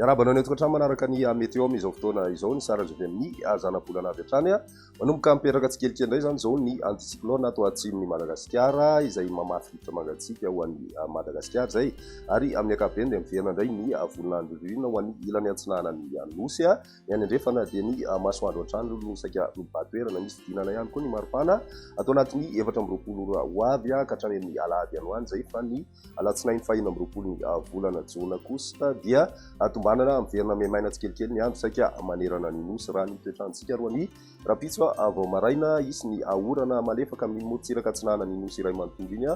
Miarahaba anao any an-tokantrano manaraka ny Météo amin'izao fotoana izao. Ny sary azo avy amin'ny zanabolana avy hatrany. Manomboka mipetraka tsikelikely indray izany izao ny anticyclone ato atsimon'i Madagasikara izay mamafy rivotra mangatsiaka ho an'i Madagasikara izay. Ary amin'ny ankapobeny dia miverina indray ny volon'andro ririnina ho an'ny ilany atsinanan'ny Nosy. Ny any andrefana dia ny masoandro hatrany no saika mibahan-toerana. Misy fidinana ihany koa ny maripana ato anatin'ny 24 ora ho avy ka hatrany amin'ny alahady any ho any izay fa ny alatsinainy faha 26 ny volana jona kosa dia tombanana miverina miha-maina tsikelikely ny andro saika manerana ny nosy. Raha ny toetr'androntsika aloha ny rahampitso vao maraina, hisy ny orana malefaka amin'iny morontsiraka atsinanan'ny nosy iray manontolo iny.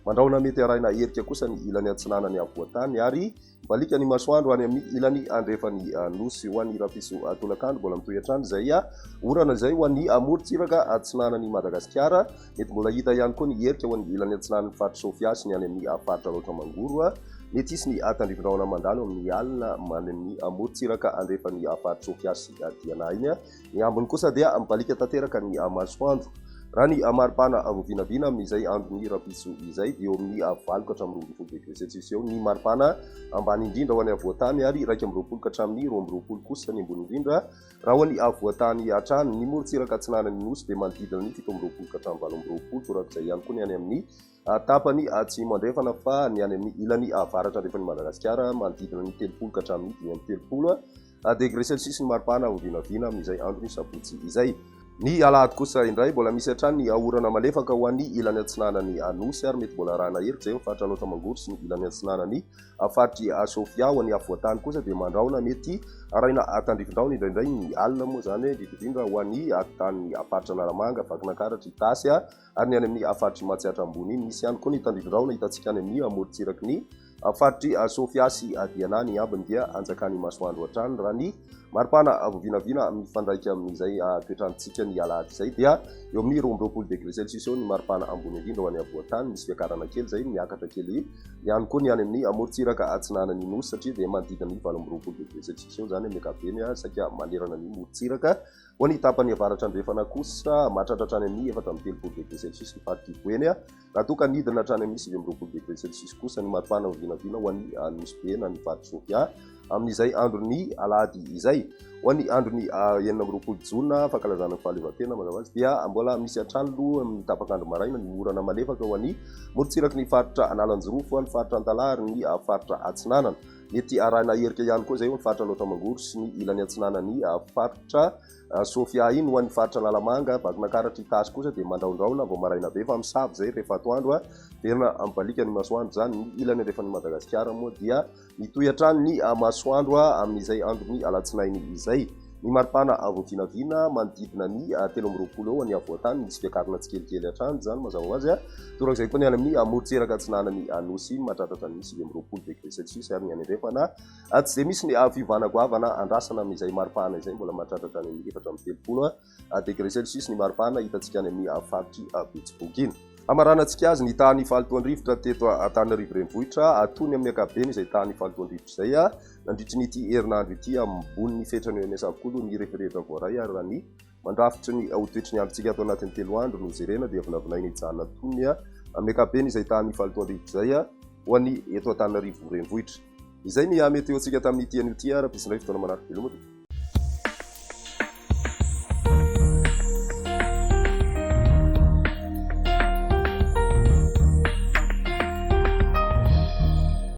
Mandrahona mety arahina herika kosa ny ilany atsinanan'ny afovoan-tany ary Mibaliaka ny masoandro any amin'ny ilany andrefan'ny Nosy. Ho an'ny rahampitso tolakandro, mbola mitohy hatrany izay orana izay ho an'ny morontsiraka atsinanan'i Madagasikara. Mety mbola hita ihany koa ny herika ho an'ny ilany atsinanan'ny faritr'i Sofia sy ny any amin'ny faritra Alaotra Mangoro. Mety hisy ny tandrifindrahona mandalo amin'ny alina any amin'ny morontsiraka andrefan'ny faritr'i Sofia sy Diana iny. Ny ambiny kosa dia mibaliaka tanteraka ny masoandro. Raha ny maripana vao vinavina amin'izay andron'ny rahampitso izay dia eo amin'ny 8 ka hatramin'ny 12 degré celsius eo ny maripana ambany indrindra ho an'ny afovoan-tany ary 21 ka hatramin'ny 22 kosa ny ambony indrindra raha ho an'ny afovoan-tany hatrany. Ny morontsiraka atsinanan'ny Nosy dia manodidina ny 27 ka hatramin'ny 28, torak'izay ihany koa ny any amin'ny tapany atsimo andrefana fa ny any amin'ny ilany avaratra andrefan'i Madagasikara manodidina ny 30 ka hatramin'ny 35 degré celsius ny maripana ho vinavina amin'izay andron'ny sabotsy izay. Ny alahady kosa indray mbola misy hatrany ny orana malefaka ho an'ny ilany atsinanan'ny Nosy ary mety mbola arahana herika izay amin'ny faritra Alaotra Mangoro sy ny ilany atsinanan'ny faritr'i Sofia. Ho an'ny afovoan-tany kosa dia mandrahona mety arahina tandrifindrahona indraindray ny alina moa izany indrindra indrindra ho an'ny tany faritra Analamanga, Vakinankaratra, Itasy ary ny any amin'ny faritr'i Matsiatra Ambony iny. Misy ihany koa ny tandrifindrahona hitantsika any amin'ny morontsiraky ny Faritr'i Sofia sy Diana. Ny ambiny dia anjakan'ny masoandro hatrany. Raha ny maripana vao vinavina mifandraika amin'izay toetrandrontsika ny alahady izay dia eo amin'ny 22 degré celsius eo ny maripana ambony indrindra ho an'ny afovoan-tany. Misy fiakarana kely izay, miakatra kely ihany koa ny any amin'ny morontsiraka atsinanan'ny Nosy satria dia manodidina ny 28 degré celsius eo izany amin'ny ankapobeny saika manerana ny morontsiraka. Ho an'ny tapany avaratra andrefana kosa, mahatratra hatrany amin'ny 34 degré celsius ny faritr'i Boeny. Raha toa ka nidina hatrany amin'ny 29 degré celsius kosa ny maripana vinavina ho an'ny Nosy Be na ny faritr'i Sofia amin'izay andron'ny alahady izay. Ho an'ny andron'ny 26 jona, fankalazana ny fahaleovantena mazava azy, dia mbola misy hatrany aloha amin'ny tapak'andro maraina ny orana malefaka ho an'ny morontsiraky ny faritra Analanjirofo, ny faritra Antalaha ary ny faritra Atsinanana. Mety arahina herika ihany koa izay eo amin'ny faritra Alaotra Mangoro sy ny ilany atsinanan'ny faritra Sofia iny. Ho an'ny faritra Analamanga, Vakinankaratra, Itasy kosa dia mandrahondrahona vao maraina be fa misava izay rehefa atoandro. Verina mibaliaka ny masoandro izany. Ny ilany andrefan'i Madagasikara moa dia mitohy hatrany ny masoandro amin'izay andron'ny alatsinainy izay. Ny maripana vao vinavina manodidina ny 23 eo ny afovoan-tany, misy fiakarana tsikelikely hatrany izany mazava ho azy. Torak'izay koa ny any amin'ny morontsiraka atsinanan'ny Nosy iny mahatratra hatrany 29 degré celsius ary ny any andrefana tsy dia misy ny fiovana goavana andrasana amin'izay maripana izay, mbola mahatratra hatrany amin'ny 34 degré celsius ny maripana hitantsika any amin'ny faritr'i Betsiboka iny. Hamaranantsika azy ny tahan'ny fahalotoan-drivotra teto Antananarivo Renivohitra, tony amin'ny ankapobeny izay tahan'ny fahalotoan-drivotra izay nandritry ny ity herinandro ity. Ambonin'ny fetran'ny OMS avokoa aloha ny rehefa voaray ary raha ny mandrafitry ny ho toetry ny androntsika ato anatin'ny 3 andro no jerena dia vinavinaina hijanona tony amin'ny ankapobeny izay tahan'ny fahalotoan-drivotra izay ho an'ny eto Antananarivo Renivohitra. Izay ny météo-ntsika tamin'ity anio ity ary hampisy indray fotoana manaraka. Veloma tompoko.